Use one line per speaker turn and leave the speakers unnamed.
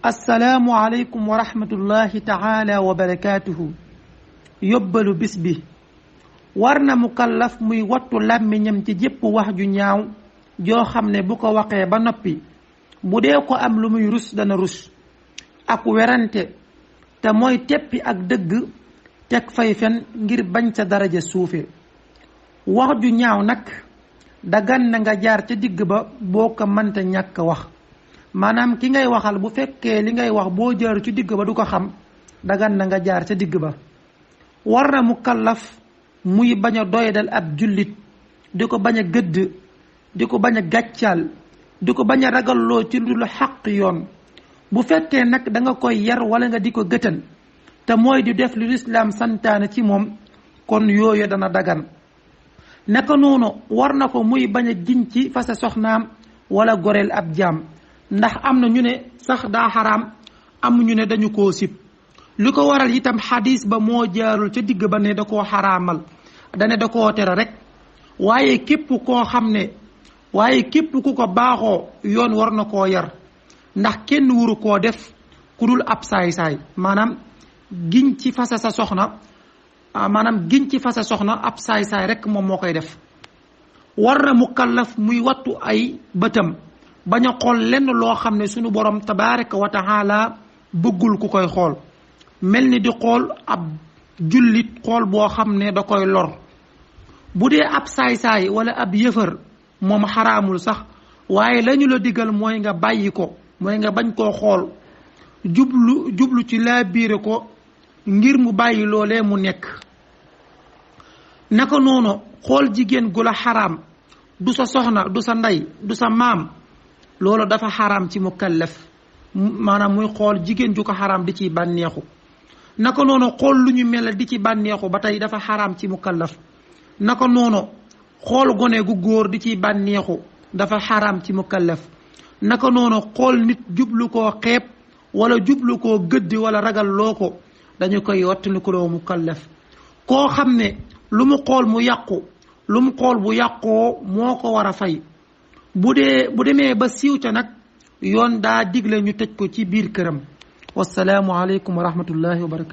assalaamu aleykum wa rahmatullahi taala wa barakaatuhu. yóbbalu bis bi war na mukallaf muy wattu làmmiñam ci jépp wax ju ñaaw joo xam ne bu ko waxee ba noppi bu dee ko am lu muy rus dana rus ak werante te mooy teppi ak dëgg teg fay fen ngir bañ sa daraja suufe. wax ju ñaaw nag dagan na nga jaar ca digg ba boo ko mënta ñàkk wax, maanaam ki ngay waxal bu fekkee li ngay wax boo jaar ci digg ba du ko xam, dagan na nga jaar ca digg ba. war na mukallaf muy bañ a doydal ab jullit, di ko bañ a gëdd, di ko bañ a gàccaal, di ko bañ a ragalloo ci lu xaq yoon. bu fekkee nag da nga koy yar wala nga di ko gëtan te mooy di def lu lislaam santaane ci moom, kon yooyu dana dagan. naka noonu war na ko muy bañ a giñ ci fase soxnaam wala goreel ab jaam, ndax am na ñu ne sax daa xaraam, am ñu ne dañu koo sib. li ko waral itam xadis ba moo jaarul ca digg ba ne da koo xaraamal, dane da koo tere rek. waaye képp ku ko baaxoo yoon war na koo yar, ndax kenn wuru koo def ku dul ab saay-saay. maanaam giñ ci fase sa soxna ab saay-saay rek moom moo koy def. war na mukallaf muy wattu ay bëtam, bañ a xool lenn loo xam ne sunu borom tabaraka wa taala bëggul ku koy xool, mel ni di xool ab jullit xool boo xam ne da koy lor. bu dee ab saay-saay wala ab yëfër moom xaraamul sax, waaye lañu la digal mooy nga bàyyi ko, mooy nga bañ koo xool, jublu ci laa biire ko ngir mu bàyyi loolee mu nekk. naka noonu xool jigéen gu la xaraam, du sa soxna, du sa ndey, du sa maam, loolu dafa xaraam ci mukallaf. maanaam muy xool jigéen ju ko xaraam di ciy bànneexu. naka noonu xool lu ñu mel di ci bànneexu ba tey dafa xaraam ci mukallaf. naka noonu xool gone gu góor di ciy bànneexu dafa xaraam ci mukallaf. naka noonu xool nit jublu koo xeeb wala jublu koo gëdd wala ragal loo ko, dañu koy wattandikuloo mukallaf. koo xam ne lu mu xool mu yàqu, lu mu xool bu yàqoo moo ko war a fay. bu demee ba siiw ca nag, yoon daa digle ñu tëj ko ci biir këram. wassalaamu aleykum wa rahmatullahi wa barakaatu.